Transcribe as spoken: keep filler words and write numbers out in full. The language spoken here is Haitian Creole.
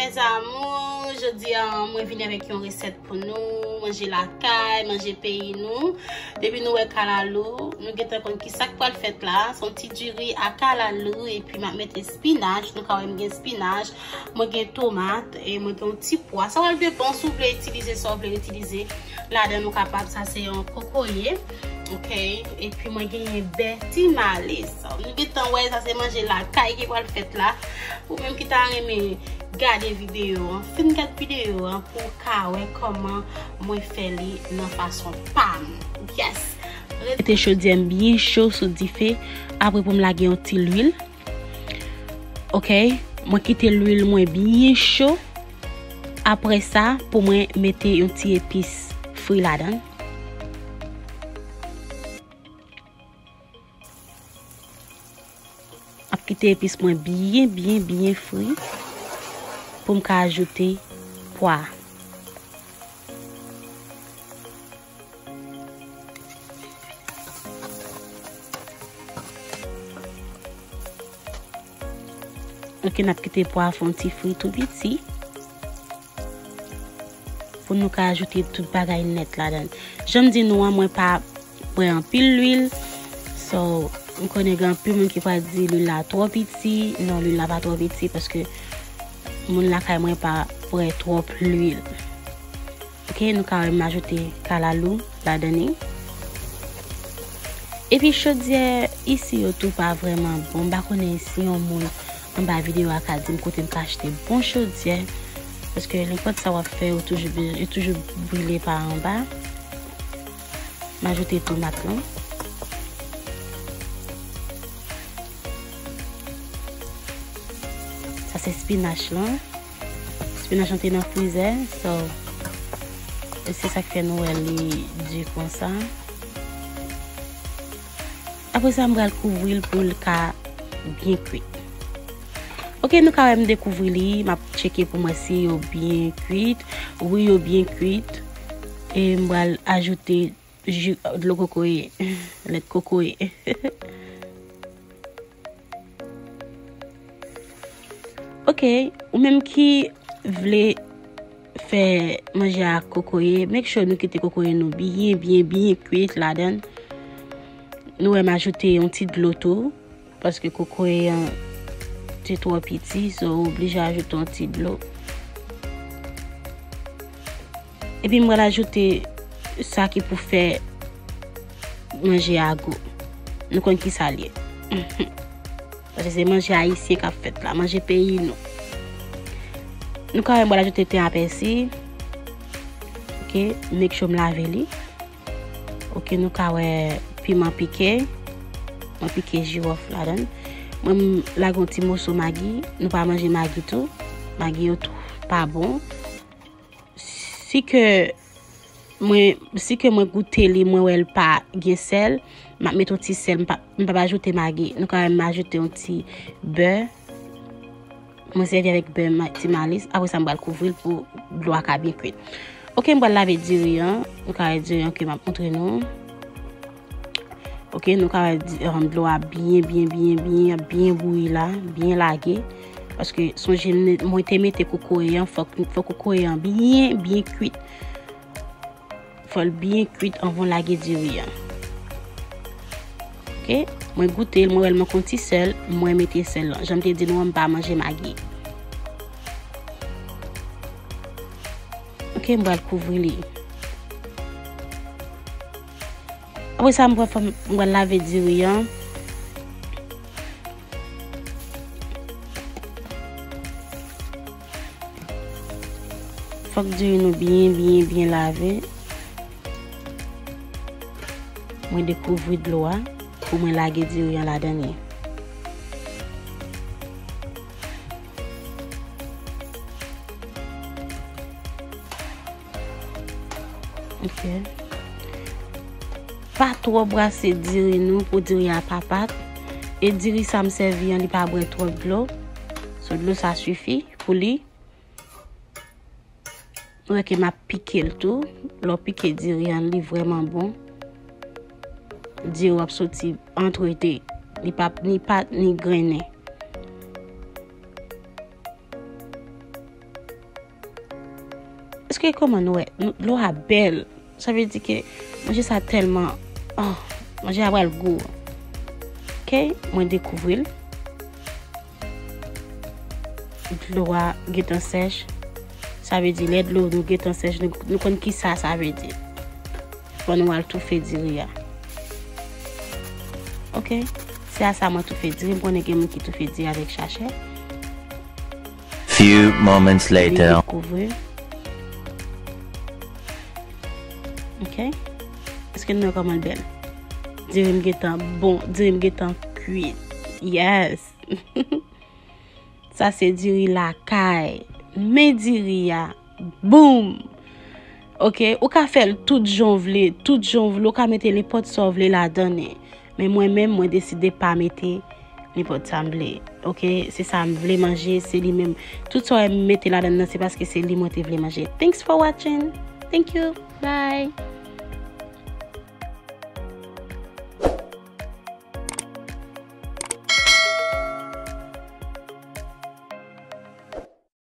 Mes amours, jodi a mwen vini avèk yon resèt pou nou, manje lakay, manje peyi nou. Depi nou wè kalalou, nou gentan konn ki sa k pral fèt la. Se yon ti diri a kalalou, epi m ap mete spinach. Nou ka wè m gen spinach, mwen gen tomat, e mwen gen yon ti pwa. Sa pral depann si w vle itilize sa w vle itilize ladan, nou kapab. Sa se yon kokoye, ok? Epi mwen genyen bè ti malis. Nou gentan wè sa se manje lakay ki pral fèt la. Ou menm ki ta renmen gade videyo an, fin gad videyo an pou w ka wè kòman mwen fè li nan fason pa m. Yes! Mete chodyè m byen cho sou dife. Apre pou m lage yon ti lwil. Ok, mwen kite lwil mwen byen cho. Apre sa, pou mwen mete yon ti epis fri ladan. Ap kite epis mwen byen, byen, byen fri pou m ka ajoute pwa. Ok, n ap kite pwa a fè yon ti fri tou piti. Pou nou ka ajoute tout bagay nèt ladan. Jan m di nou an, mwen pa bwè anpil lwil. So, m konnen gen anpil moun ki pral di lwil la twò piti. Non, lwil la pa twò piti paske moun lakay mwen pa bwè twòp lwil. Ok, nou ka wè m ajoute kalalou ladan li. Epi chodyè isi yo tou pa vrèman bon. M pa konnen si yon moun anba videyo a ka di m kote m ka achte bon chodyè. Paske nenpòt sa w ap fè, yo toujou, yo toujou brile pa anba. M ajoute tomat lan. Sa se spinach lan. Spinach lan te nan frizè, so, e se sa k fè nou wè li di konsa. Apre sa, m pral kouvri l pou l ka byen kwit. Ok, nou ka wè m dekouvri li, m ap tcheke pou m wè si yo byen kwit. Wi, yo byen kwit. E m pral ajoute ji, dlo kokoye, lèt kokoye. Ok, ou menm ki vle fè manje ak kokoye, make sure nou kite kokoye nou byen, byen, byen kwit ladan. Nou wè m ajoute yon ti dlo tou, paske kokoye an te twò piti, so ou oblije ajoute yon ti dlo. Epi m pral ajoute sa ki pou fè manje a gou. Nou konn ki sa l ye. Paske se manje ayisyen k ap fèt la, manje peyi nou. Nou ka wè m pral ajoute ten a pèsi. Ok, make sure m lave li. Ok, nou ka wè piman pike. Mwen pike jiwòf ladan l. Mwen m lage yon ti moso magi. Nou pa manje magi tou. Magi yo tou pa bon. Si ke mwen, si ke mwen goute li, mwen wè l pa gen sèl, m ap met yon ti sèl, m p ap, m p ap ajoute magi. Nou ka wè m ajoute yon ti bè. Mwen sèvi avèk bè ma-, ti malis. Apre sa, m pral kouvri l pou dlo a ka byen kwit. Ok, m pral lave diri an. Nou ka wè diri an ke m ap montre nou. Ok, nou ka wè di, um, dlo a byen, byen, byen, byen, byen bouyi la, byen lage. Paske sonje m ne-, mwen te mete kokoye an, fòk, fòk kokoye an byen, byen kwit. Fò l byen kwit anvan w lage diri an. Ok, mwen goute l, mwen wè l manke yon ti sèl, mwen mete sèl lan. Jan m te di nou an, m pa manje magi. Ok, m pral kouvri li. Apre sa, m pral fè, m pral lave diri an. Fòk diri nou byen, byen, byen lave. Mwen dekouvri dlo a pou mwen lage diri an ladan li. Ok. Pa twò brase diri nou pou diri a pa pat. E diri sa m sèvi an, li pa bwè twòp dlo. So, dlo sa sifi pou li. Ou wè ke m ap pike l tou. Lè w pike diri an, li vrèman bon. Diri w ap soti antrete. Li pa, ni pat, ni grennen. Ke kòman nou wè? Nou, dlo a bèl. Sa vle di ke manje sa tèlman, oh, manje a pral gou. Ok, mwen dekouvri l. Dlo a gentan sèch. Sa vle di lè dlo nou gentan sèch, nou, nou konn ki sa sa vle di. Fò nou al toufe diri a. Ok? Se a sa mwen toufe diri. M konnen gen moun ki toufe diri avèk chachè. Few moments later. Kouvri. Ok? Èske nou wè kòman l bèl? Diri m gentan bon, diri m gentan kwit. Yes! Sa se diri lakay. Men diri a. Boom! Ok, ou ka fè l tout jan w vle, tout jan w vle, ou ka mete nenpòt sa w vle ladan li. Men mwen menm, mwen deside pa mete nenpòt sa m vle. Ok, se sa m vle manje, se li menm. Tout sa w wè m mete ladan nan, se paske se li mwen te vle manje. Thanks for watching. Thank you. Bye.